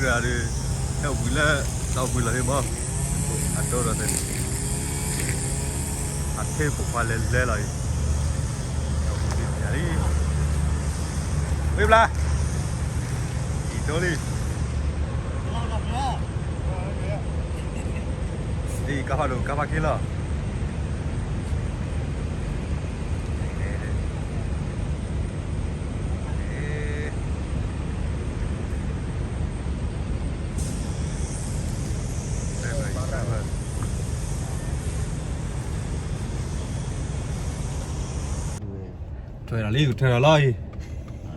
ဒီး ဟဲဝံၤလၢ ဒီပုၢ်လီၤဟ့ၣ်မး, အတိဒီး အထ့ပိာ်ခွါလဲၤလဲၤလီၤအံၤ, ဝ့ၢ်ဘျါ, အံၤတိလံ, အံၤကါဖးဒိၣ် ကါဖးခ့လီၤ. ထွဲဒီးလံ ထွဲဒီးလီၤအံၤ,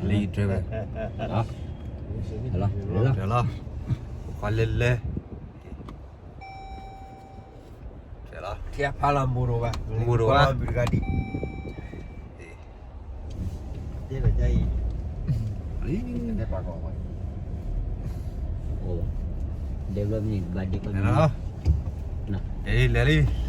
လံထွဲဝဲ, ထွဲလီၤ, ထွဲလီၤ, ပခွါလဲၤလဲၤ ထံဖးလီၤမူရိၤဘၣ်, မူရိၤဘၣ်, ဘုတဂၤဒံး, တဲဒီးအံၤ, တဲဘၣ်ဒံး, လဲၤလံ, တၢ်လၢ တၢ်လၢဖးဒံး, တၢ်လၢ ဖျါလီၤ,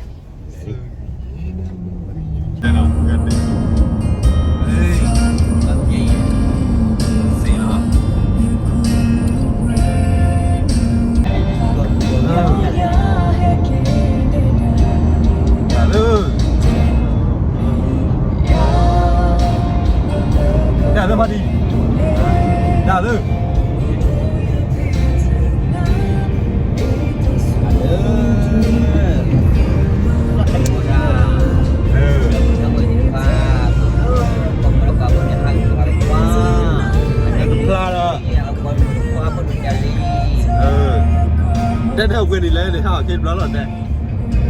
တဲဒၣ်ဝဲန့ၣ်လဲၣ်န့ၣ် ဟးအီၣ်ခဲတဘျီလီၤတဲ,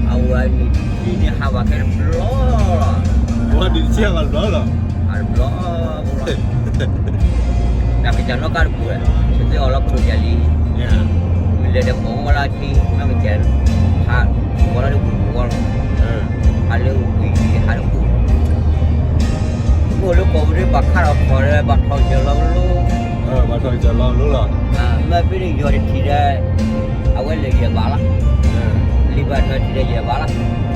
အဝဲန့ၣ် ဒ်န့ၣ်ဟးဝဲခဲတဘျီလီၤ, အဝဲဒ်တဆံဟးဝဲတဘျီလီၤ, ဟးတဘျီ, တၢ်ကစၢ်နီၣ်ကါတပူၤ, သုသ့ၣ်အီၤလီၤခိၣ်ယၤလံ, မ့ၢ်လဲၤဒီးကိးဝဲလၢထံ နီၢ်ကစၢ်, ဟး, ဝဲလီၤလၢဝံၤဝီလီၤ, ဟးလၢဝံၤဟးတပူၤ, အိၣ်လၢကိးဝဲဒၣ်ဘၣ်ခါလီၤခီၣ်ဒီး ဘၣ်ထီၣ်ကစၢ်လီၤလီၤ, ဘၣ်ထီၣ်ကစၢ်လီၤလီၤလီၤ, မ့ၢ်ဖဲန့ၣ်ယီၤတထံၣ်ဒီး အဝဲလဲၤယဲၢ်ဘးလီၤ, လံာ်ဘၣ်ထီၣ်ထံၣ်ဒီးယဲၢ်ဘးလီၤ.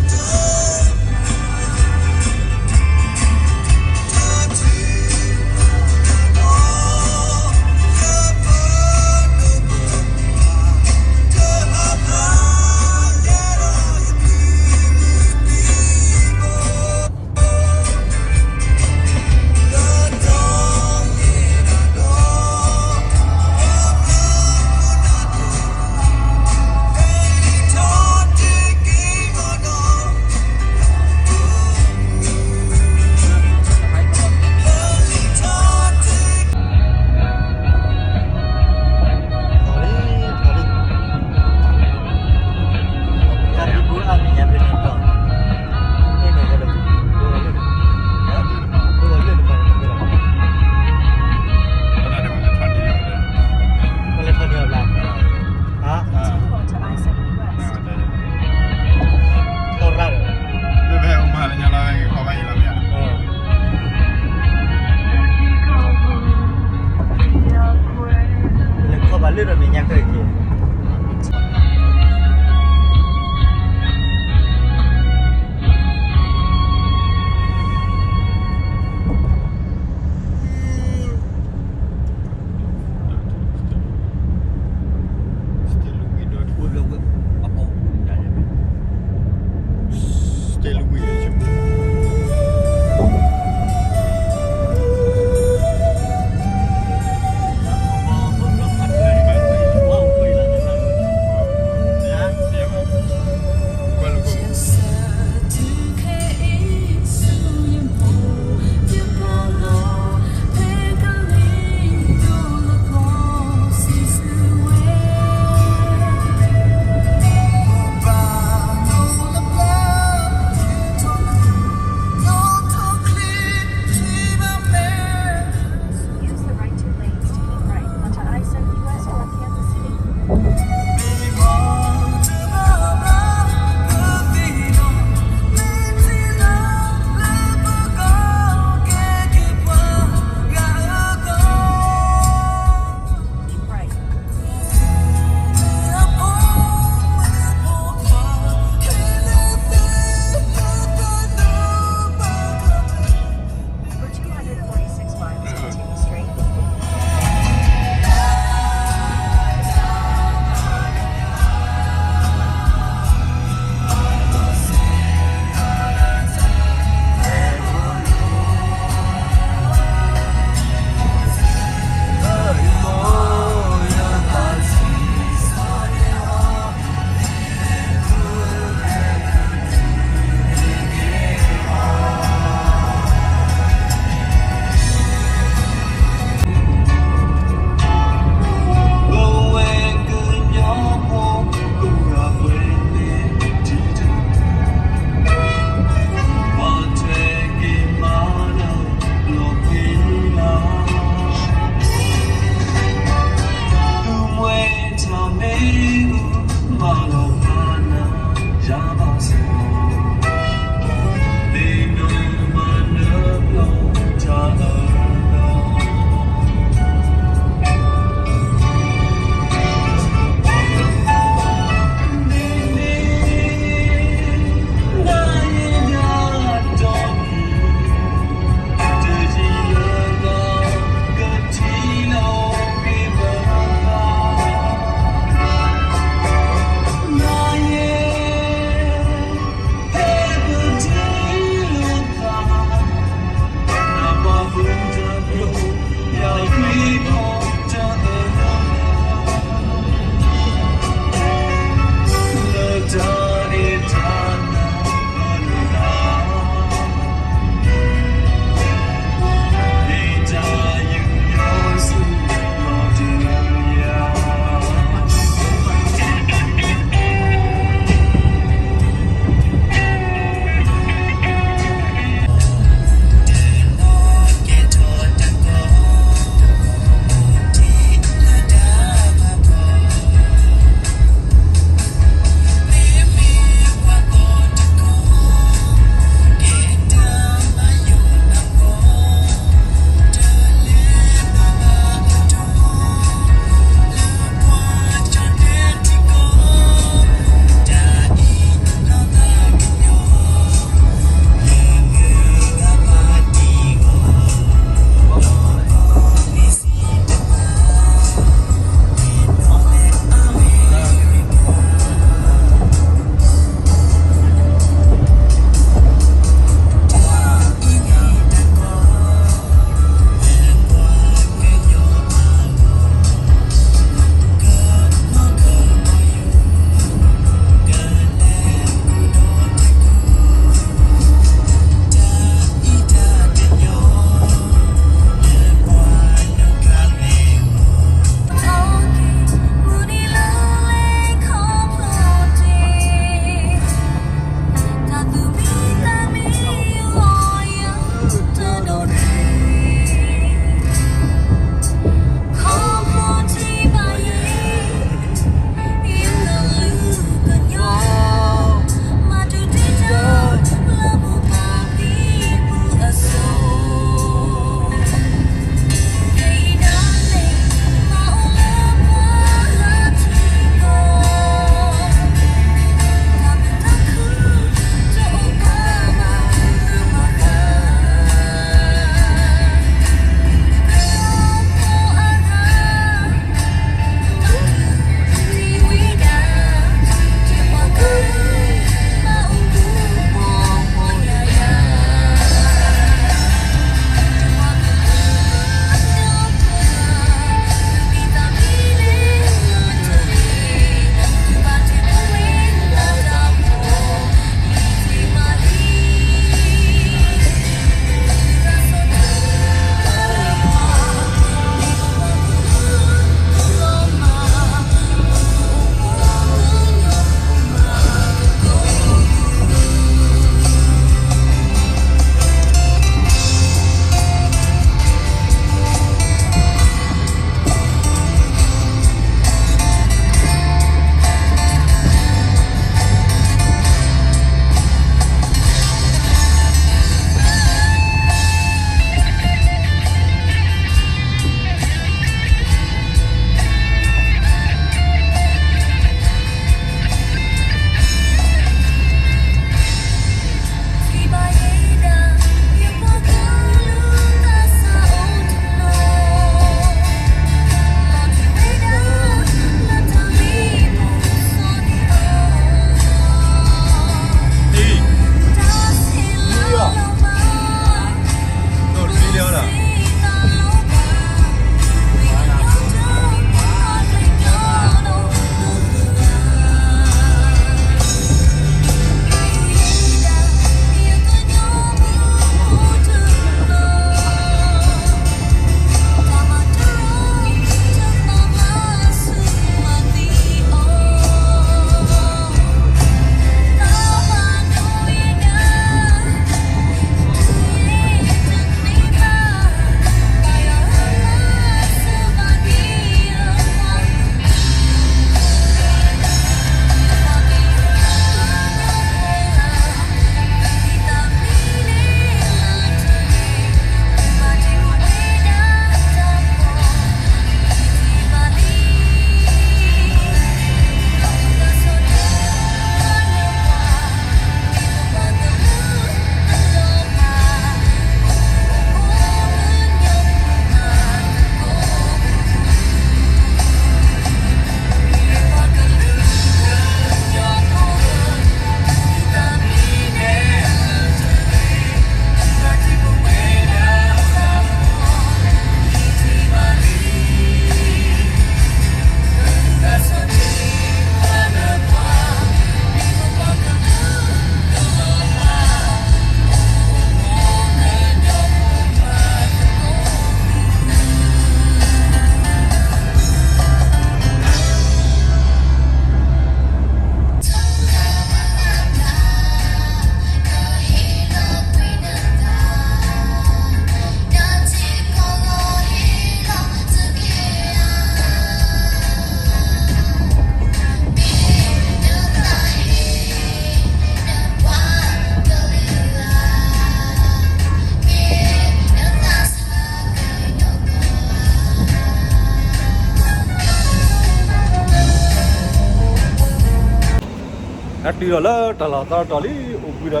တုၤဒီးလၢတၢ်လီၢ်သီတီၤလံ, အိၣ်ဘှံးဒီးလံ,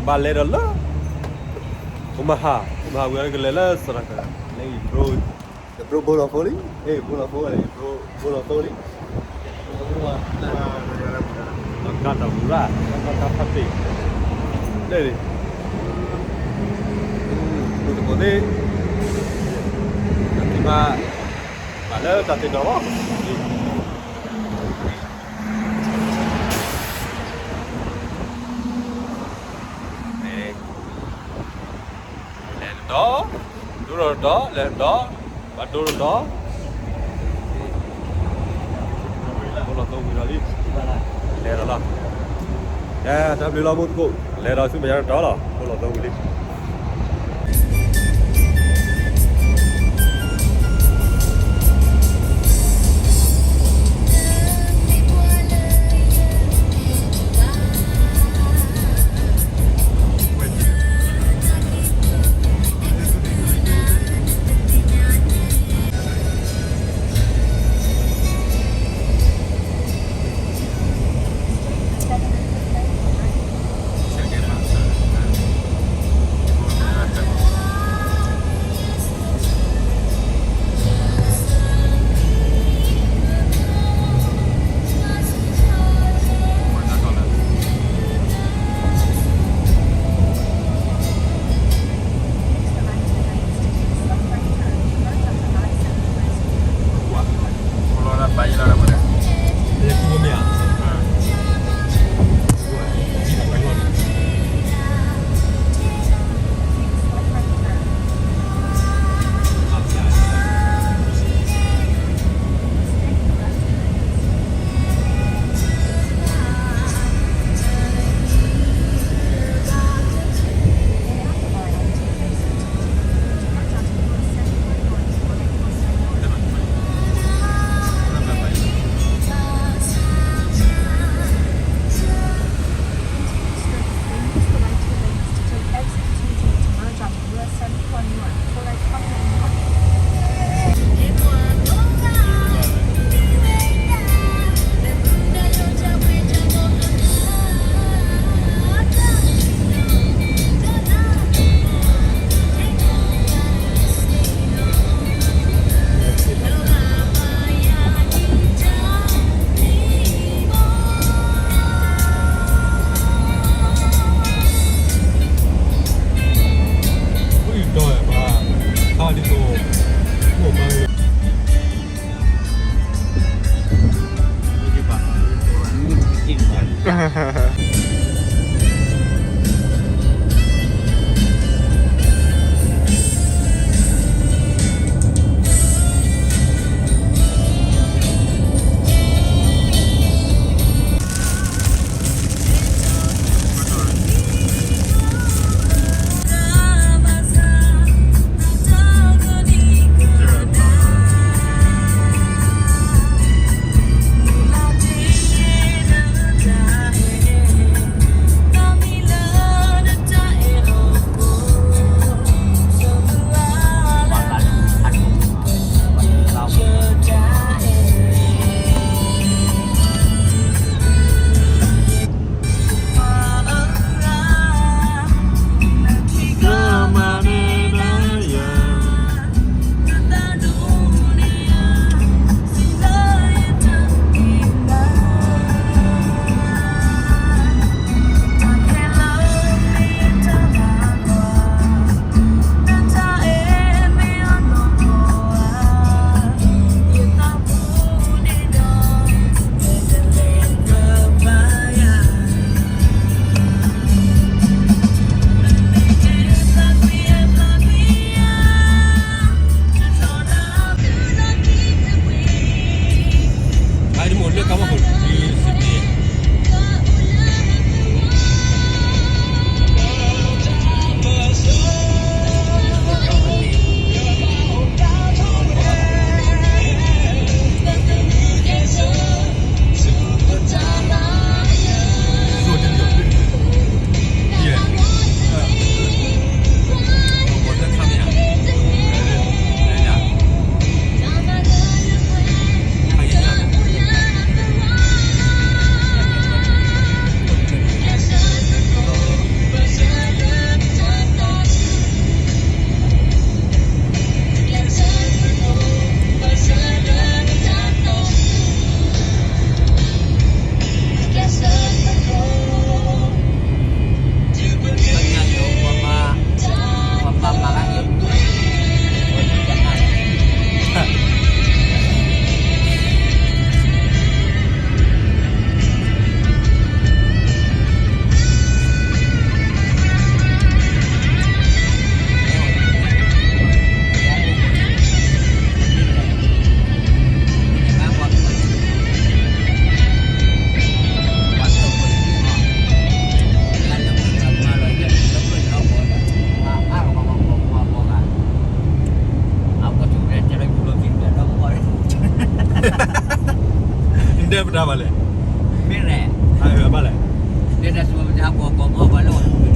ဘၣ်လဲၤဒီးလၢ အိၣ်မဟါ, အိၣ်မဟါဝံၤကလဲၤလၢစရၣ်ကရၣ်, လဲၤအံၤ ဘြိ ဘြိဘိလီၤဖိလံ, ဘိလီၤဖိလံ, ဘိလီၤဖိလံ, ကါတၢ်မူရၣ်, ကါဖးတ့ၢ်, လဲၣ်, ဘိတကိးသ့ၣ်, တၢ်သံမး, ဘၣ်လၢတၢ်သ့ၣ်နီၣ်လီၤ. လဲၤတတီၤ, ဒိတတီၤ, လဲၤတတီၤ, ဘၣ်ဒိတတီၤ, ဘိလီၤသီဝံၤဒီးလံ, လဲၤဒီးလီၤ, တၢ်ဘျုးလီၤမူသကိး, လဲၤဒီးဆူမဲာ်ညါတတီၤလီၤ, ဘိလီၤသီဝံၤလံ. တဲပတၢ်ဘၣ်လဲၣ်, မ့ၢ်လဲၣ်, ဘၣ်လဲၣ်, တဲတၢ်စူၤပတၢ်ကိးကိးမီၤပှၤလၢ